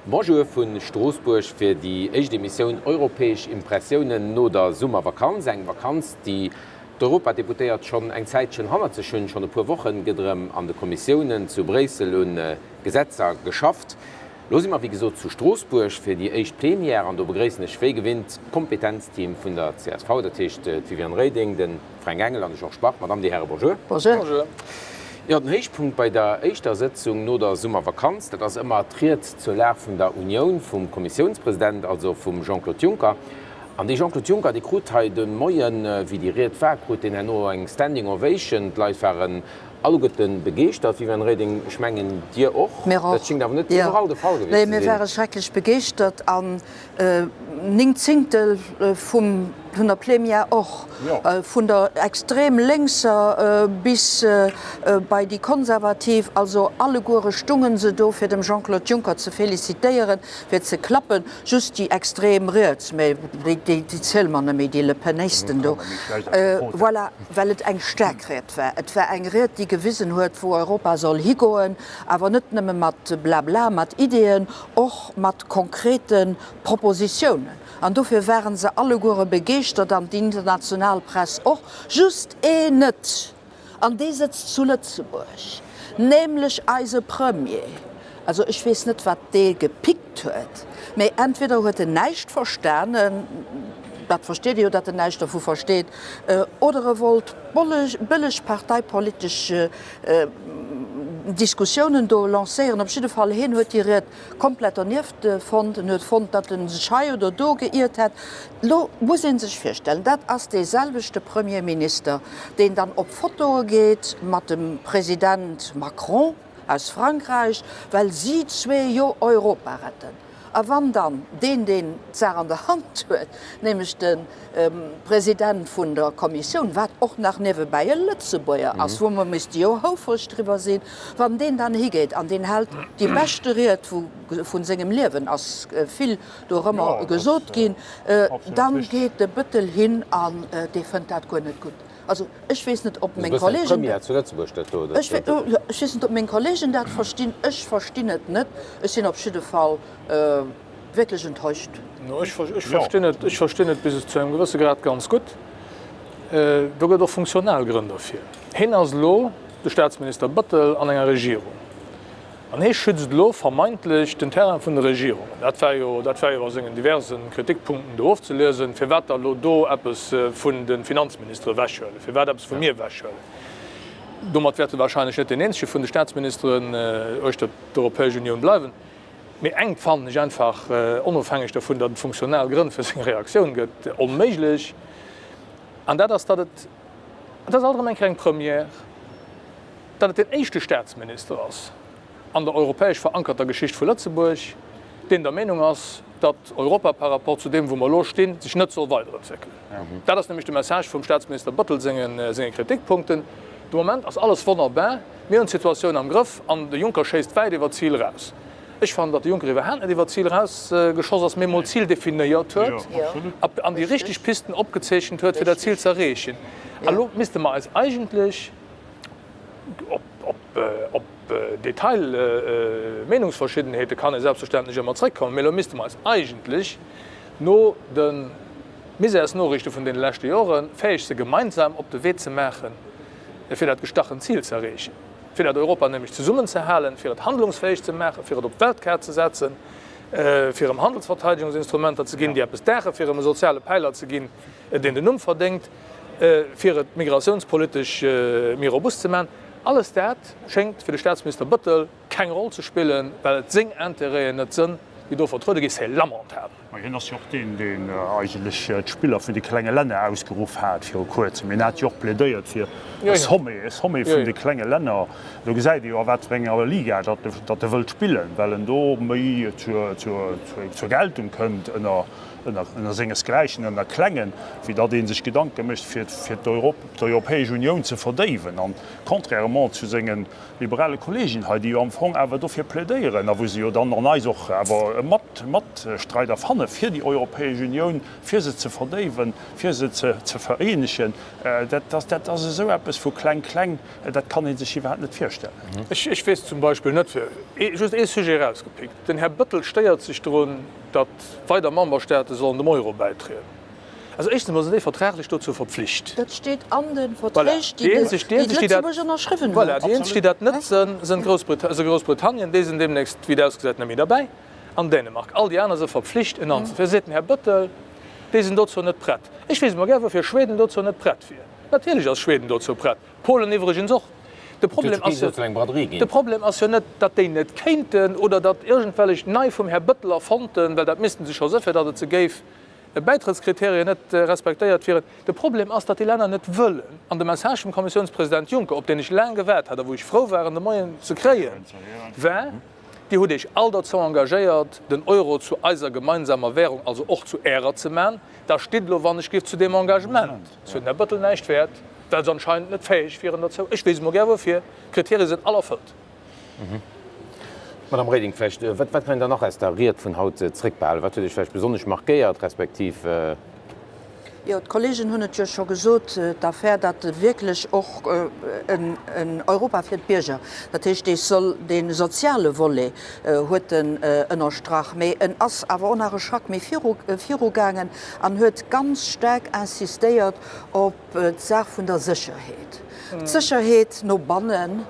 Bonjour vu Stroossbuerg fir déi éischt Emissioun Europäesch Impressiounen no der Summervakanz. Eng Vakanz, déi d'Europadeputéiert schonn eng Zäitchen hannert sech hunn. Schonn e puer Woche gëtt erëm an de Kommissiounen zu Bréissel u Gesetzer geschafft. Lo si mer wéi gesot zu Stroossbuerg fir déi éischt Plenière an do begréissen ech wéi gewinnt d'Kompetenzteam vun der csv, dat heescht d'Viviane Reding, de Fränk Engel an de Georges Bach. Madame, Dir Häre, bonjour. Bonjour. Jo, den Héichpunkt bei der éischter Sëtzung no der Summervakanz, dat ass ëmmer d'Ried zur Lag vun der Unioun vum Kommissiounspresident, also vum Jean-Claude Juncker. An dee Jean-Claude Juncker, dee krut hei de Moien, wéi déi Ried war, krut deen herno eng Standing Ovation. D'Leit waren Alleguerten begeeschtert, Viviane Reding, ech mengen Dir och. Mir och. Dat schéngt awer net iwwerall de Fall gewiescht ze sinn. Nee, mir ware schrecklech begeeschtert an 9 Zéngtel vum vun der Plenière och. Vun der extrem lénkser bis bei déi konservativ, also alleguere stungen se do fir dem Jean-Claude Juncker ze felicitéieren, fir ze klappen. Just déi extrem riets, mä déi ziele mer net méi, déi Le Penisten do. Voilà. Well et eng staark Ried war. Et war eng Ried, déi gewisen huet, wou Europa soll higoen, awer net nëmme mat Blabla, mat Ideeën, och mat konkrete Propositiounen. An dofir ware se alleguere begeeschtert an d'international Press och. Just een net, an dee sëtzt zu Lëtzebuerg, nämlech eise Premier. Also ech weess net, wat dee gepickt huet, mee entweder huet en näischt verstanen, dat versteet ee jo, datt en näischt dovu versteet, oder e wollt bëlleg parteipolitesch Diskussiounen do lancéieren. Op jidde Fall, hien huet déi Ried komplett dernieft fonnt. En huet fonnt, datt e sech hei oder do geiert hätt. Elo muss ee sech virstellen, dat ass dee selwechte Premierminister, deen dann op Fotoe geet mat dem President Macron, aus Frankräich, well si zwee jo Europa retten. A wann dann deen, deen d'Saach an der Hand huet, nämlech de President vun der Kommissioun, wat och nach niewebäi e Lëtzebuerger ass, wou mer misste jo houfreg driwwer sinn, wann deen dann higeet an deen hält déi beschte Ried vu sengem Liewen, ass vill dorëmmer gesot ginn, da geet de Bëttel hin an dee fënnt dat guer net gutt. Also ech weess net, ob meng Kollegen, ech weess net, ob meng Kollegen dat verstinn. Ech verstinn et net. Ech sinn op jidde Fall wierklech enttäuscht. Ech verstinn et, ech verstinn et bis zu engem gewësse Grad ganz gutt. Do gëtt och funktional Grënn derfir. Hien ass elo de Staatsminister Bettel an enger Regierung. An hee schützt elo vermeintlech den Terrain vun de Regierungen. Dat war jo, dat war jo a sengen diverse Kritikpunkten do ofzeliesen, firwat da elo do eppes vun de Finanzministere ewechhuelen, firwat eppes vu mir ewechhuelen. Domat wäert e wahrscheinlech net deen eenzege vun de Staatsministeren uechter d'Europäesch Unioun bleiwen. Mee engt fannen ech einfach, onofhängeg dovun, datt et funktional Grënn fir seng Reaktioun gëtt, onméiglech. An dat ass, datt et, an dat ass alt erëm eng Kéier eng Première, Datt et deen éischte Staatsminister ass an der europäesch verankerter Geschicht vu Lëtzebuerg, deen der Meenung ass, datt Europa par rapport zu deem, wou mer elo stinn, sech net soll weiderentwéckelen. Dat ass nämlech de Message vum Staatsminister Bettel senge Kritikpunkten. De Moment ass alles wonnerbar, mir hunn d'Situatioun am Grëff an de Juncker schéisst wäit iwwer d'Zil eraus. Ech fannen, datt de Juncker iwwerhaapt net iwwer d'Zil erausgeschoss ass, mee emol d'Zil definéiert huet an déi richteg Pisten opgezeechent huet, fir dat Zil ze erreechen. A lo misste mer eis eigentlech, Op Detail-Meenungsverschiddenheete kann ee selbstverständlech ëmmer zréckkommen, mee elo misste mer eis eigentlech no de Misärsnoriichte vun deene leschte Jore fäeg se gemeinsam op de Wee ze maachen, fir dat gestachen Zil ze erreechen, fir dat Europa nämlech zesummenzehalen, fir et handlungsfäeg ze maachen, fir et op d'Weltkaart ze setzen, fir erëm Handelsverteidigungsinstrumenter ze ginn, déi eppes daachen, fir erëm e soziale Päiler ze ginn, deen den Numm verdéngt. fir et migratiounspolitesch méi robust ze maachen. Alles dat schéngt fir de Staatsminister Bettel keng Roll ze spillen, well et seng Intérêten net sënn, déi do vertruede ginn. C'est lamentable! Ma hien ass jo och deen, deen eigentlech d'Spiller vun de klenge Länner ausgeruff hat viru kuerzem. Hien hat jo och plädéiert fir e Sommet, e Sommet vun de klenge Länner. Do gesäit ee jo, a wat fir enger Liga datt e wëllt spillen, well en do méi zur Geltung kënnt ënner ënner sengesgläichen, ënner Klengen, wéi datt ee sech Gedanke mécht, fir d'Europäesch Unioun ze verdéiwen. An contrairement zu senge liberale Kolleegen hei, déi jo am Fong awer dofir plädéieren a wou se jo dann an eis och awer. e Matstreider fanne fir déi Europäesch Unioun, fir se ze verdéiwen, fir se ze vereenegen, dat ass esou eppes vu kleng kleng, dat kann ee sech iwwerhaapt net virstellen. Ech weess zum Beispill net, fir just ee Sujet erausgepickt, den Här Bettel stéiert sech drun, datt weider Memberstaate sollen dem Euro bäitrieden. Also éischtens emol sinn déi vertraglech dozou verpflicht. Dat steet an de Verträg, déi Lëtzebuerg ënnerschriwwen huet. Voilà, déi eenzeg, déi dat net sinn, sinn Groussbritannien, déi sinn deemnächst, wéi et ausgesäit, net méi derbäi, an Dänemark. All déi aner si verpflicht, en anzeféieren. Seet den Här Bettel, déi sinn dozou net prett. Ech weess emol gär, woufir Schweden dozou net prett wier. Natierlech ass Schweden dozou prett, Polen iwwregens och. De Problem ass jo, de Problem ass jo net, datt déi net kéinten oder datt iergendwellech nei vum Här Bettel erfonnten, well dat misste se scho sëfir, datt et se géif, Bäitrëttskriterien net respektéiert wieren. De Problem ass, datt déi Länner net wëllen. An de Message vum Kommissiounspresident Juncker, op deen ech laang gewaart hat a wou ech frou war, en de Moien ze kréien, war, Dir hutt Iech all dozou engagéiert, den Euro zu eiser gemeinsamer Währung, also och zu Ärer ze man. Da stitt elo wann ech giff zu deem Engagement. Et huet den Här Bettel näischt wäert, well se anscheinend net fäeg wieren dozou. Ech weess emol gär woufir. D'Kriterie sinn all erfëllt. Madame Reding, vläicht, wat kann een dann nach aus der Ried vun haut zréckbehalen? Wat huet Iech vläicht besonnesch markéiert, respektiv? Jo, d'Kollegen hunn et jo scho gesot, d'Affär, datt wierklech och en Europa fir d'Bierger, dat heescht, dee soll dee soziale Volet huet en ënnerstrach, mee en ass awer och nach e Schrack méi viru virugaangen an huet ganz staark insistéiert op d'Saach vun der Sécherheet, d'Sécherheet no bannen,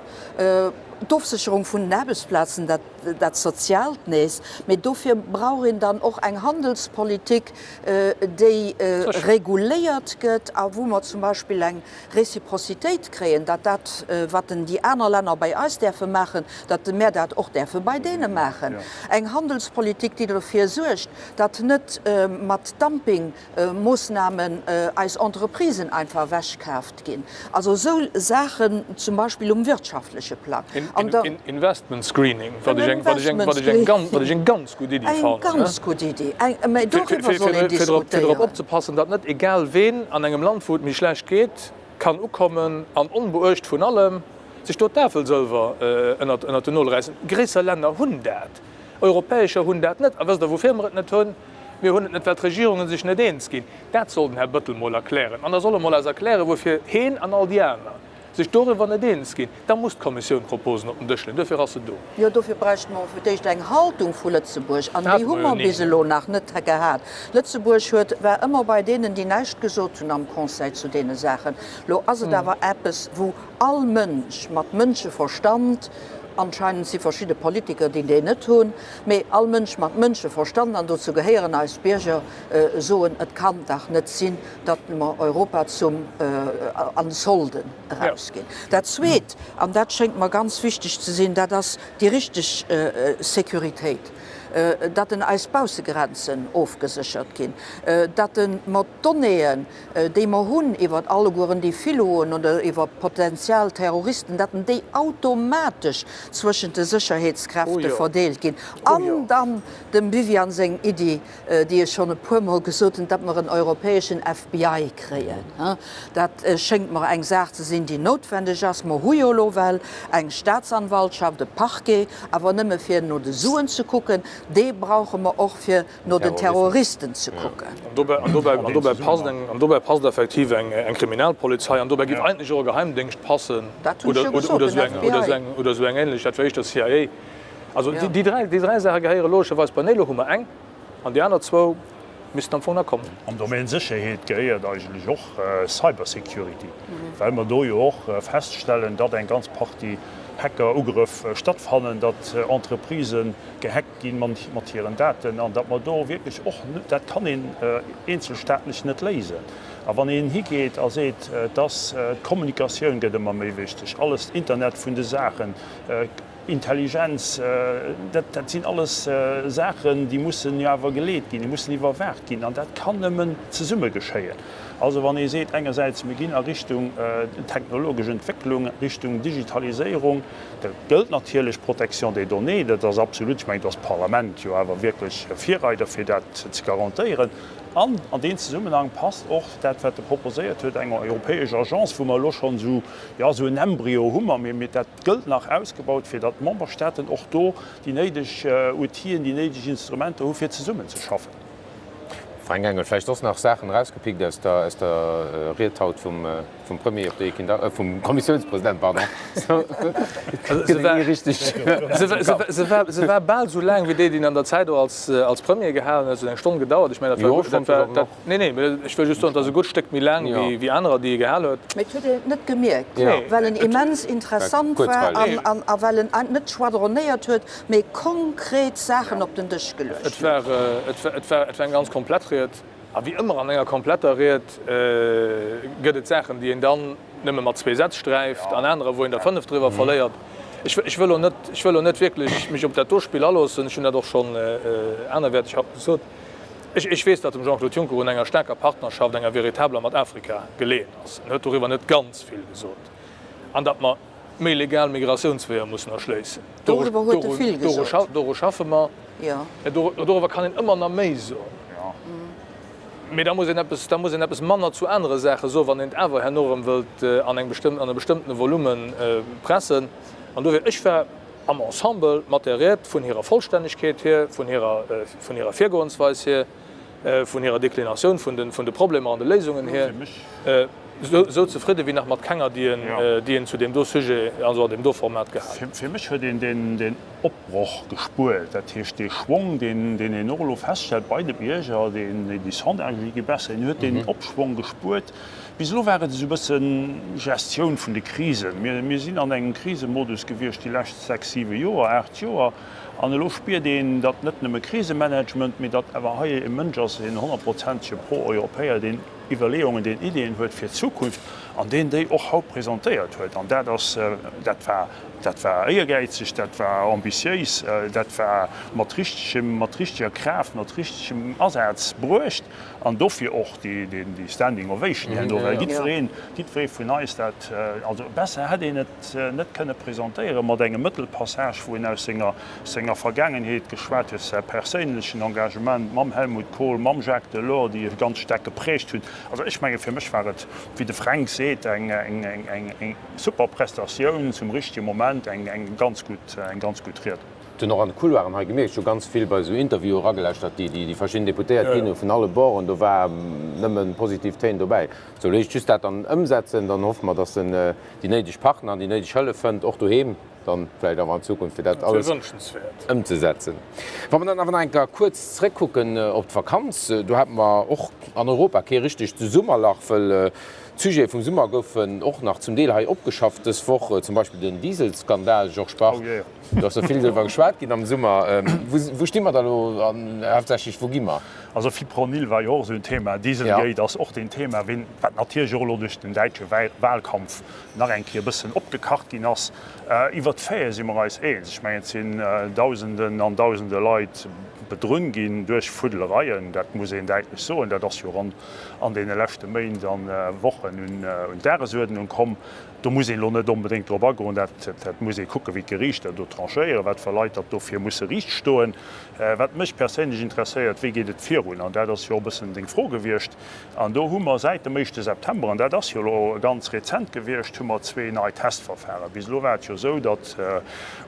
d'Ofsécherung vun den Aarbechtsplazen, dat dat Soziaalt nees, mee dofir brauch een dann och eng Handelspolitik, déi reguléiert gëtt a wou mer zum Beispill eng Réciprocitéit kréien, datt dat, wat déi aner Länner bei eis däerfe maachen, datt mär dat och däerfe bei deene maachen. Eng Handelspolitik, déi dofir suergt, datt net mat Dumping Moossnamen eis Entreprisen einfach ewechkaaft ginn. Also esou Saachen zum Beispill um wirtschaftleche Plang. An da. Investment Screening, wat ech eng, wat ech eng, wat ech eng ganz, wat ech eng ganz gutt Iddi fannen. Eng ganz gutt Iddi. Eng, mä doriwwer soll een diskutéieren. Fir drop opzepassen, datt net egal ween an engem Land, wou et méi schlecht geet, kann ukommen an onbeuecht vun allem sech do d'Tafelsëlwer ënnert, ënnert den Nol räissen. Gréisser Länner hunn dat, europäescher hunn dat net. A wësst Der, woufir mer et net hunn? Mir hunn et net, well d'Regierunge sech net eens ginn. Dat soll den Här Bettel mol erklären. An da soll e mol eis erklären, wuerfir heen an all déi aner sech doriwwer net eens ginn. Da muss d'Kommissioun Proposen op den Dësch leeën. Duerfir ass se do. Jo, dofir bräichte mer fir d'éischt eng Haltung vu Lëtzebuerg. An déi hu mer bis elo nach net gehat. Lëtzebuerg huet, war ëmmer bei deenen, déi näischt gesot hunn am Conseil zu deene Saachen. Elo ass et awer eppes, wou all Mënsch mat Mënscheverstand, anscheinend si verschidde Politiker, déi deen net hunn, Mee all Mënsch mat Mënscheverstand, an dozou gehéieren eis Bierger, soen, et kann dach net sinn, datt mer Europa zum an Solden erausginn. Dat Zweet, an dat schéngt mer ganz wichteg ze sinn, dat ass déi richteg Sécuritéit, datt en eis Baussegrenzen ofgeséchert ginn, datt mer d'Donnéeën, déi mer hunn iwwer allegueren déi Filoen oder iwwer potentiell Terroristen, datt déi automatesch zwëschent de Sécherheetskräfte verdeelt ginn. An dann dem Viviane seng Iddi, déi ech schonn e puermol gesot hunn, datt mer en europäeschen FBI kréien. Dat schéngt mer eng Saach ze sinn, déi noutwendeg ass. Mer hu jo elo well eng Staatsanwaltschaft, e Parquet, awer nëmme fir no de Suen ze kucken. Dee brauche mer och fir no den Terroristen ze kucken. An dobäi passt effektiv eng Kriminalpolizei an dobäi géif eigentlech och e Geheimdéngscht passen oder esou eng ähnlech, dat wär éischter CIA. Also déi dräi Saache gehéiere logescherweis beinee. Elo hu mer eng an déi aner zwou missten am Fong nach kommen. Am Domaine Sécherheet gehéiert eigentlech och Cybersecurity, well mer do jo och feststellen, datt eng ganz Partie Hackerugrëff stattfannen, datt Entreprisen gehackt ginn mat hiren Daten an datt mer do wierklech och, dat kann een eenzelstaatlech net léisen. A wann een higeet a seet, dass d'Kommunikatioun gëtt ëmmer méi wichteg, alles, Internet vun de Saachen, Intelligenz, dat sinn alles Saachen, déi mussen jo awer geleet ginn, déi mussen iwwerwaacht ginn an dat kann nëmmen zesumme geschéien. Also wann ee seet engersäits, mir ginn a Richtung technologesch Entwécklung, Richtung Digitaliséierung, Dat gëllt natierlech, Protection des données, dat ass absolut, ech mengen, do ass d'Parlament jo awer wierklech Virreider, fir dat ze garantéieren. An an deen Zesummenhang passt och dat, wat e proposéiert huet, eng europäesch Agence, wou mer elo schonn esou, jo, esou en Embryo hu mer, mee dat gëllt nach ausgebaut, fir datt. datt d'Memberstaaten och do déi néideg Outien, déi néideg Instrumenter hu fir zesummenzeschaffen. Fränk Engel, Vläicht soss nach Saachen erausgepickt aus der, aus der Ried haut vum, vum Premier, op déi ee kinnt, vum Kommissiounspresident, pardon. Se war, se war bal esou laang wéi déi, déi en an der Zäit och als, als Premier gehalen huet. Se huet eng Stonn gedauert. Ech mengen, dat war, dat war, dat, nee, nee, mee ech wëll just soen, et ass e gutt Stéck méi laang wéi, wéi anerer, déi e gehal huet. Mee et huet een et net gemierkt, well en immens interessant war an, an, a well en net schwadronéiert huet, mee konkret Saachen op den Dësch geluecht Et war, et war, et war, et war eng ganz komplett Ried. A wéi ëmmer an enger kompletter Ried gëtt et Saachen, déi een dann nëmme mat zwee Sätz sträift an anerer, wou een der fënnef driwwer verléiert. Ech, ech wëll elo net, ech wëll elo net wierklech mech op dat do Spill aloossen. Ech hunn dat och schonn anerwäerteg haut gesot. Ech, ech weess, datt dem Jean-Claude Juncker un enger staarker Partnerschaft, enger veritabler mat Afrika geleeën ass. En huet doriwwer net ganz vill gesot. An datt mer méi legal Migratiounsweeër mussen erschléissen. Doriwwer huet e vill gesot. Doru schaffe mer. Doriwwer kann een ëmmer nach méi soen. Mee da muss een eppes, da muss een eppes manner zu anere Saache soen, wann een et awer herno erëm wëllt an eng bestëmmt, an e bestëmmtene Volume pressen. An dofir, ech war am Ensemble mat där Ried, vun hirer Vollstännegkeet hier, vun hirer, vun hirer Virgoensweis hier, vun hirer Deklinatioun vun de, vun de Problemer an de Léisungen hier, esou zefridde wéi nach mat kenger, déi en, déi en zu deem do Sujet, also an deem do Format gehat huet. Fir mech huet een deen, deen Opbroch gespuert, dat heescht dee Schwong, deen, deen een och elo feststellt bei de Bierger, deen, déi Sondagë gi besser, een huet deen Opschwong gespuert. Bis elo war et esou e bësse Gestioun vun de Krisen. Mir, mir sinn an engem Krisemodus gewiescht déi lescht sechs, siwe Joer, aacht Joer. An elo spiert een, datt net nëmme Krisemanagement, mee datt awer hei e Mënsch ass, een honnertprozentege Pro-Europäer, deen Iwwerleeungen, deen Ideeën huet fir d'Zukunft an deen déi och haut presentéiert huet. An dat ass, dat war, dat war éiergäizeg, dat war ambitiéis, dat war mat richtegem, mat richteger Kraaft, mat richtegem Asaz bruecht. An dofir och déi Standing Ovation herno, well jiddwereen, jiddweree vun eis dat, also besser hätt een et, net kënne presentéieren, mat engem Mëttelpassage, wou en aus senger senger Vergaangenheet geschwat huet, säi perséinlechen Engagement mam Helmut Kohl, mam Jacques Delors, déi e ganz staark geprägt hunn. Also ech menge fir mech war et, wéi de Fränk seet, eng eng eng eng super Prestatioun zum richtege Moment, eng eng ganz gutt eng ganz gutt Ried. Hunn och an de Couloiren hei gemierkt, ech hu ganz vill bei esou Interviewen eragelauschtert, déi déi verschidden Deputéiert ginn hu vun alle Borden, do war nëmme positiv Téin dobäi. Sou, léisst just dat dann ëmsetzen, dann hoffe mer, dass en déi néideg Partner an déi néideg Hëllef fënnt, och doheem dann vläicht awer an Zukunft, fir dat alles ëmzesetzen. Wa mer dann awer nach eng Kéier kuerz zréckkucken op d'Vakanz, do hate mer och an Europa kee richtegt Summerlach, wëll d'Sujete vum Summer goufen och nach zum Deel hei opgeschafft dës Woch, zum Beispill den Dieselskandal, Georges Bach. Do ass jo vill driwwer geschwat ginn am Summer. Wou sti mer da elo an haaptsächlech wou gi mer? Also Fipronil war jo och esou en Thema, Dieselgate ass och deen Thema, ween, wat natierlech och elo duerch den däitsche Wahlkampf nach eng Kéier e bëssen opgekacht ginn ass. Iwwert d'Faite si mer eis eens. Ech mengen, et sinn Dausenden an Dausende Leit bedrunn ginn duerch Fuddelereien, dat muss een däitlech soen. Dat ass jo och an deene leschte Méint a Wochen un d'Dagesuerdnung komm. Do muss een elo net onbedéngt drop agoen, dat muss ee kucken, wéi d'Geriichter do tranchéieren, wat fir Leit datt dofir musse riicht stoen. Wat mech perséinlech interesséiert, wéi geet et virun? An dat ass jo och e bëssen deng Fro gewiescht. An do hu mer säit dem éischte September, an dat ass jo elo ganz rezent gewiescht, hu mer zwee nei Testverfaren. Bis elo war et jo esou, datt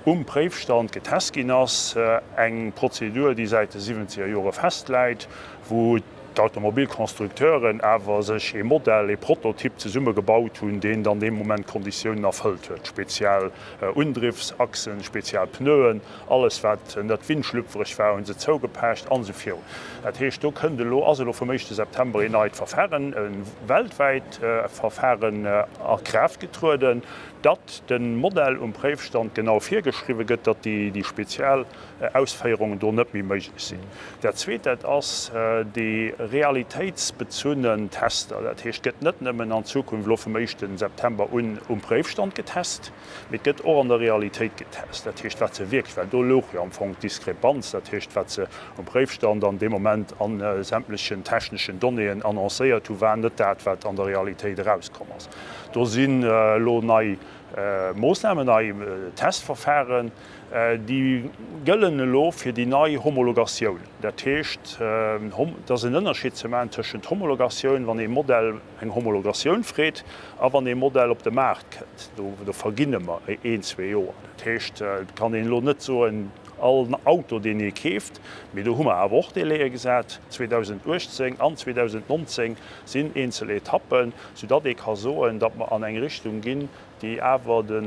um Préifstand getest ginn ass, eng Prozedur, déi säit de siwwenzeger Jore festläit, wou, d'Automobilconstructeuren awer sech ee Modell, ee Prototyp zesummegebaut hunn, deen dann dee Moment d'Konditiounen erfëllt huet, speziell Undriffsachsen, speziell Pneuen, alles wat net windschlüpfereg war, hu se zougepecht an esou virun. Dat heescht, do kënnt elo, ass elo vum éischte September een neit Verfaren, e weltwäit Verfaren a Kraaft getrueden, datt de Modell um Préifstand genau virgeschriwwe gëtt, datt déi speziell Ausféierungen do net méi méiglech sinn. Dat Zweet, dat ass déi realitéitsbezunnen Tester. Dat heescht, et gëtt net nëmmen an Zukunft elo vum éischte September un um Préifstand getest, mee et gëtt och an der Realitéit getest. Dat heescht, wat se wierklech, well do louch jo am Fong d'Diskrepanz, dat heescht, wat se um Préifstand an deem Moment a sämtlechen techneschen Donnéeën annoncéiert hu war net dat, wat an der Realitéit erauskomm ass. Do sinn elo nei. Moossnamen, nei Testverfahren, déi gëllen elo fir déi nei Homologatioun. Dat heescht, et ass en Ënnerscheed ze maachen tëschent Homologatioun, wann ee Modell eng Homologatioun freet, a wann ee Modell op de Maart kënnt. Do verginn ëmmer een, zwee Joer. Dat heescht, et kann een elo net soen, all Auto, deen ee keeft, mee do hu mer awer och Délaië gesat, 2018 an 2019 sinn eenzel Etappen, soudatt ee ka soen, datt mer an eng Richtung ginn, déi awer de,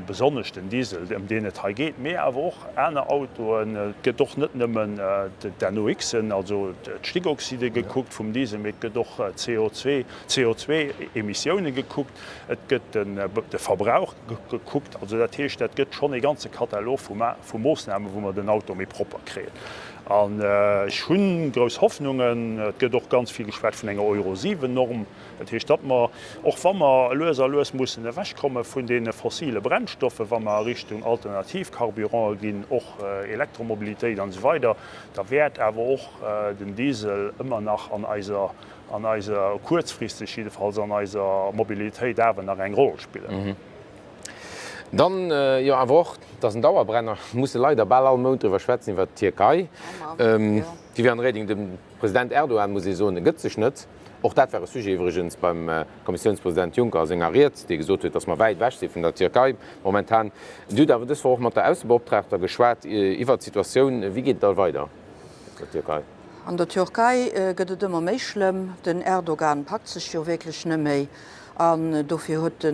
besonnesch den Diesel, ëm deen et hei geet, mee awer och aner Autoen, et gëtt och net nëmmen d'NOxen, also d'Stickoxide gekuckt vum Diesel, mee et gëtt och CO2-Emissioune gekuckt, et gëtt de Verbrauch gekuckt. Also dat heescht, dat gëtt schonn ee ganze Katalog vu Moossnamen, wou mer den Auto méi propper kréien. An ech hu grouss Hoffnungen. Et gëtt och ganz vill geschwat vun enger Euro 7 Norm. Dat heescht, datt mer, och wa mer lues a lues mussen ewechkomme vun deene fossile Brennstoffe, wa mer a Richtung alternativ Carburante ginn, och Elektromobilitéit an esou weider, da wäert awer och den Diesel ëmmer nach an eiser, an eiser, kuerzfristeg jiddefalls, an eiser Mobilitéit awer nach eng Roll spillen. Dann jo awer och, et ass en Dauerbrenner, musse leider bal all Mount driwwer schwätzen, iwwert d'Tierkei. Viviane Reding, de President Erdogan, muss ee soen, e gëtt sech net. Och dat war e Sujet iwwregens beim Kommissiounspresident Juncker a senger Ried, dee gesot huet, datt mer wäit ewech si vun der Tierkei momentan. Dir hutt awer dës Woch och mat der Aussebeoptraagter geschwat iwwert d'Situatioun. Wéi geet et da weider mat der Tierkei? An der Türkei gëtt et ëmmer méi schlëmm. Den Erdogan packt sech jo wierklech net méi. An dofir huet de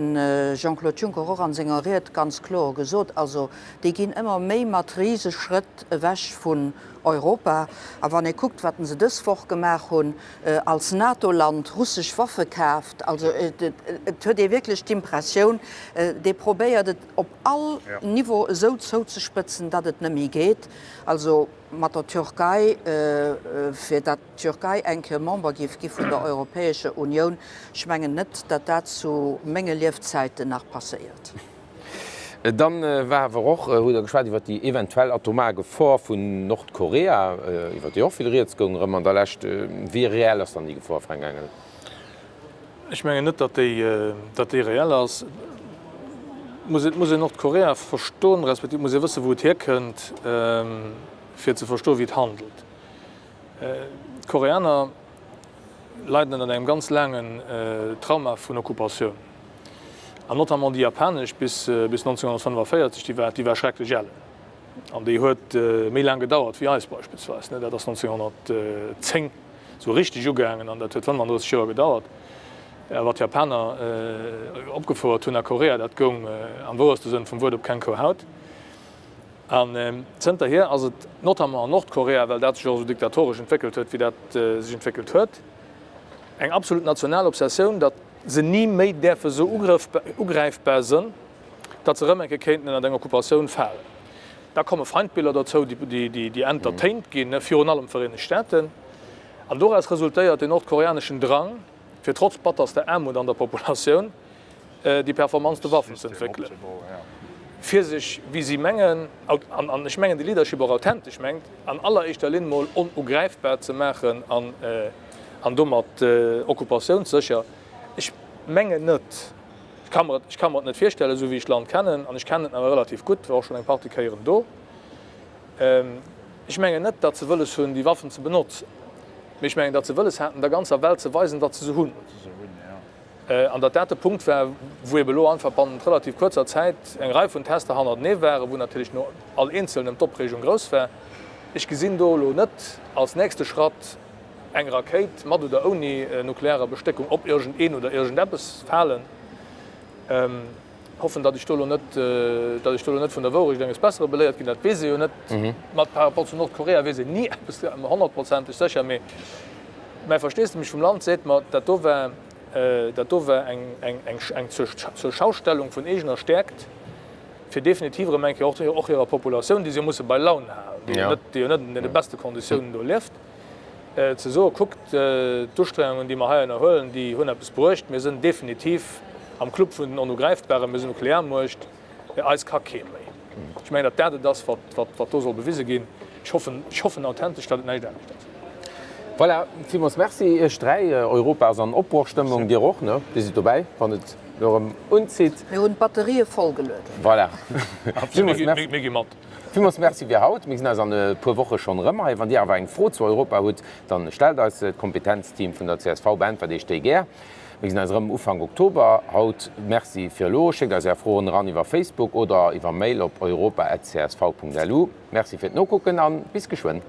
Jean-Claude Juncker och an senger Ried ganz kloer gesot, also déi ginn ëmmer méi mat Riseschrëtt ewech vun Europa. A wann ee kuckt, wat se dës Woch gemaach hunn, als NATO-Land russesch Waffe kaaft, also et huet ee wierklech d'Impressioun, dee probéiert et op all Niveau esou zouzespëtzen, datt et net méi geet. Also mat der Türkei, fir datt d'Türkei eng Kéier Member géif gi vun der Europäescher Unioun, ech mengen net, datt dat zu menge Liefzäiten nach passéiert. Dann war awer och, hutt Der geschwat iwwert déi eventuell atomar Gefor vun Nordkorea, iwwert déi och vill Rieds goung erëm an der Lescht. Wéi reell ass dann déi Gefor, Fränk Engel? Ech mengen net, datt déi, datt déi reell ass. Et muss een Nordkorea verstoen, respektiv et muss ee wëssen, wou et hierkënnt, fir ze verstoen, wéi et handelt. D'Koreaner leiden ënnert engem ganz laangen Trauma vun Okkupatioun, an notamment déi japanesch bis 1945, déi war, déi war schrecklech ellen an déi huet méi laang gedauert wéi eis beispillsweis. Dat ass 1910 esou richteg ugaangen an dat huet 35 Joer gedauert. Wat d'Japaner opgefouert hunn a Korea, dat goung am wouerste Sënn vum Wuert op keng Kou Haut. An zënterhier ass et notamment an Nordkorea, well dat sech och esou diktatoresch entwéckelt huet, wéi dat sech entwéckelt huet, eng absolut national Obsessioun, datt se ni méi däerfe esou ugräifbar sënn, datt se erëm eng Kéier kéinten ënnert eng Okkupatioun falen. Da komme Feindbiller dozou, déi entertained ginn, virun allem d'Vereenegt Staaten. An doraus resultéiert den nordkoreaneschen Drang, fir trotz batterster Aarmut an der Populatioun, déi performantste Waffen ze entwéckelen, fir sech, wéi si mengen, an ech mengen de Leadership och authentesch mengt, an alleréischter Linn mol onugräifbar ze maachen an domat okkupatiounssécher. Ech mengen net, ech ka mer et, ech ka mer et net virstellen, esou wéi ech d'Land kennen, an ech kennen et awer relativ gutt, war och schonn eng Partie Kéieren do, ech mengen net, datt se wëlles hunn, déi Waffen ze benotzen, mee ech mengen, datt se wëlles haten, der ganzer Welt ze weisen, datt se se hunn. An datt dat de Punkt war, wou ebe elo einfach bannent relativ kuerzer Zäit eng Rei vun Tester hannertenee waren, wou natierlech no all eenzelnem d'Opreegung grouss war. Ech gesinn do elo net als nächste Schratt eng Rakéit mat oder ouni nuklearer Bestéckung op iergendeen oder iergendeppes falen. Hoffen, datt ech do elo net, datt ech do elo net vun der Wourecht enges Bessere beléiert ginn, dat weess ee jo net. Mat par rapport zu Nordkorea weess een ni eppes honnertprozenteg sécher, mee mäi Versteesdemech vum Land seet mer, dat do war, dat do war eng, eng, eng, eng Zurschaustellung vun eegener Stäerkt, fir definitiv erëm eng Kéier och, och hirer Populatioun, déi se jo musse bei Laun halen, déi jo net, déi jo net an deene beste Konditiounen do lieft, ze soen, Kuckt, d'Ustrengungen, déi mer hei ënnerhuelen, déi hunn eppes bruecht. Mir sënn definitiv am Club vun den Onugräifbaren, mir sinn Nuklearmuecht, eis ka kee méi. Ech mengen, datt dat et ass, wat do soll bewise ginn. Ech hoffen, ech hoffen authentesch, datt et näischt anescht ass. Voilà, villmools Merci Iech 3. Europa ass an Opbrochstëmmung, Dir och, ne? Dir sidd dobäi, wann et. Elo erëm unzitt. Mir hunn d'Batterië voll gelueden. Voilà. Mir gi mat. Villmools Merci fir haut. Mir gesinn eis an e puer Woche schonn erëm hei. Wann Dir awer eng Fro zu Europa hutt, dann stellt eis se. D'Kompetenzteam vun der csv beäntwert Iech déi gär. Mir gesinn eis erëm Ufank Oktober. Haut Merci fir elo. Schéckt eis Är Froen eran iwwer Facebook oder iwwer Mail op europa@csv.lu. Merci fir d'Nokucken an bis geschwënn.